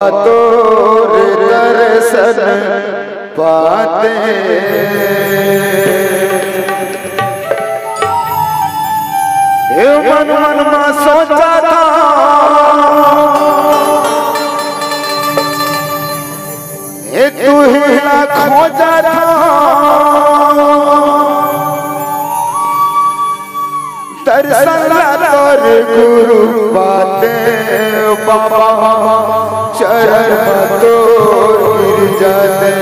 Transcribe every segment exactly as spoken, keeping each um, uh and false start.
तोर दर्शन पाते। हे मन मन मा सोचा था, हे तू ही ला खोजा था। दर्शन ला तोर गुरु पाते बाबा, चरण म तोर गिर जाते।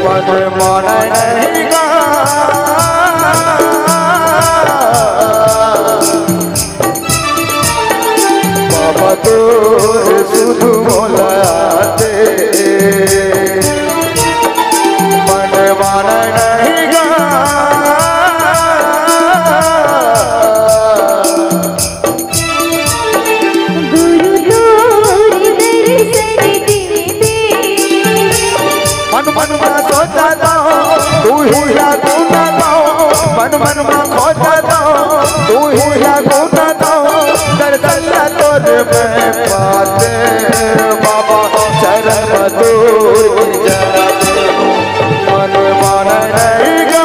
मन माने नहीं गा। बाबा तोर सुध मोला आते। मन माने नहीं गा। गुरु तोर दर्शन दे दे। मन मन मा सोचा था, तू ही ला गुना था। मन मन मा खोजा था, तू ही ला गुना था। दर्शन ला तोर मैं पाते बाबा, चरण म तोर जाते। मन मन नहीं गा।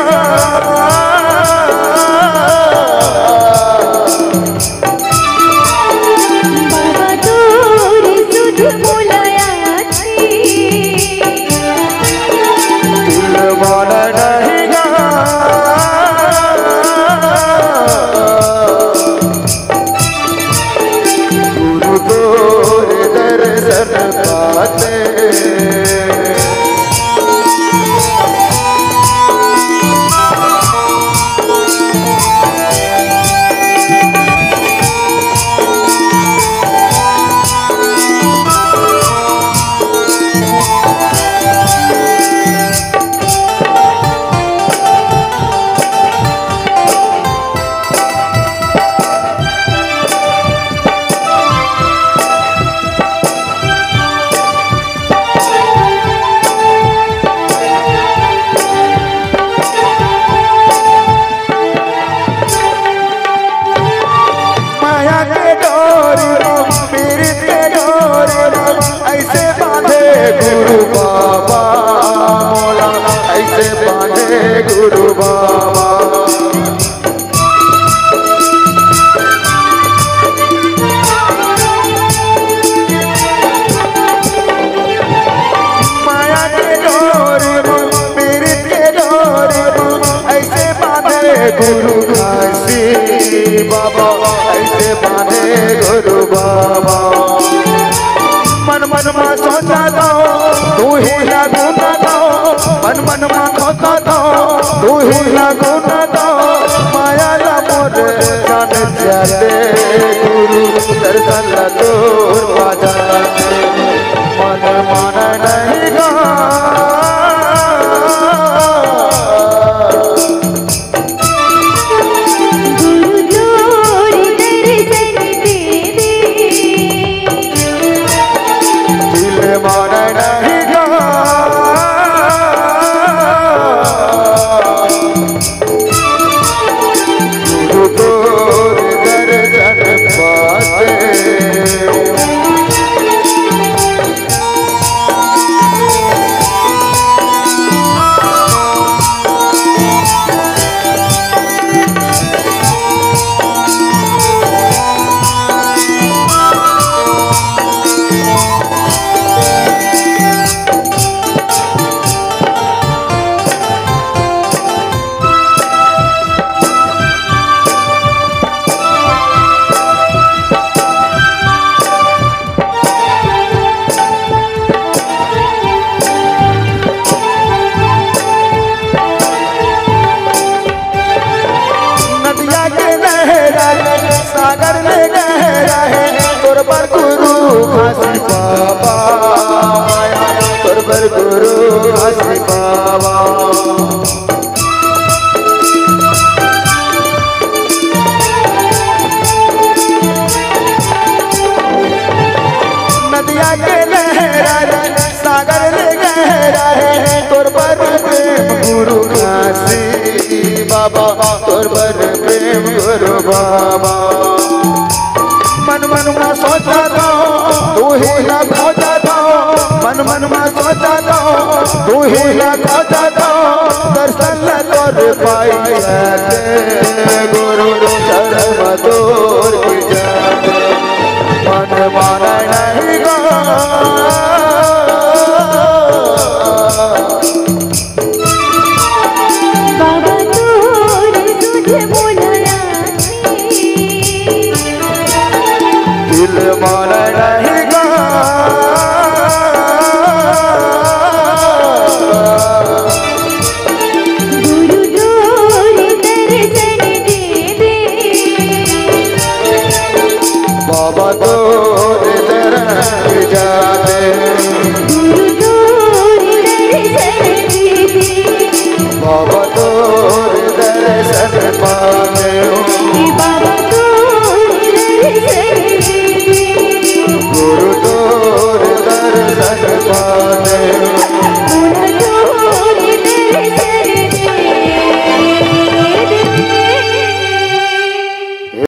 बाबा तोर सुध मोला आथे। दिल माने नहीं गा। गुरु तोर दर्शन पाते। माया के डोरी म, पीरित के डोरी म, अइसे बांधे गुरु बाबा मोला, अइसे बांधे गुरु बाबा। माया के डोरी म, पीरित के डोरी म, अइसे बांधे गुरु काशी बाबा, अइसे बांधे गुरु बाबा। मन मन मा सोचा था, तू ही ला गुना था। मन मन मा खोजा था, तू ही ला गुना था। माया ला मोर जान जाते गुरु, दर्शन ला तोर पाते। मन मन नहीं गा। गुरु तोर दर्शन दे दे। दिल माने नहीं गा। गुरु तोर दर्शन पाते। पर गुरु आशीष पावा। नदिया के लहरा रे, सागर ले गहरा रे, तोर बर प्रेम गुरु काशी बाबा, तोर बर प्रेम गुरु बाबा। मन मन में सोचा था, तू ही ना खोजा था, मन मन में सोचा था, तू ही ना खोजा था, दर्शन ला तोर पाई जाते, गुरु चरण में तोर की जाते, मन माना नहीं गा। बाबा तोर सुध मोला लागे। दिल माना नहीं गा। गुरु तोर दर्शन देवे। बाबा तोर दर्शन जाते। गुरु तोर दर्शन देवे। बाबा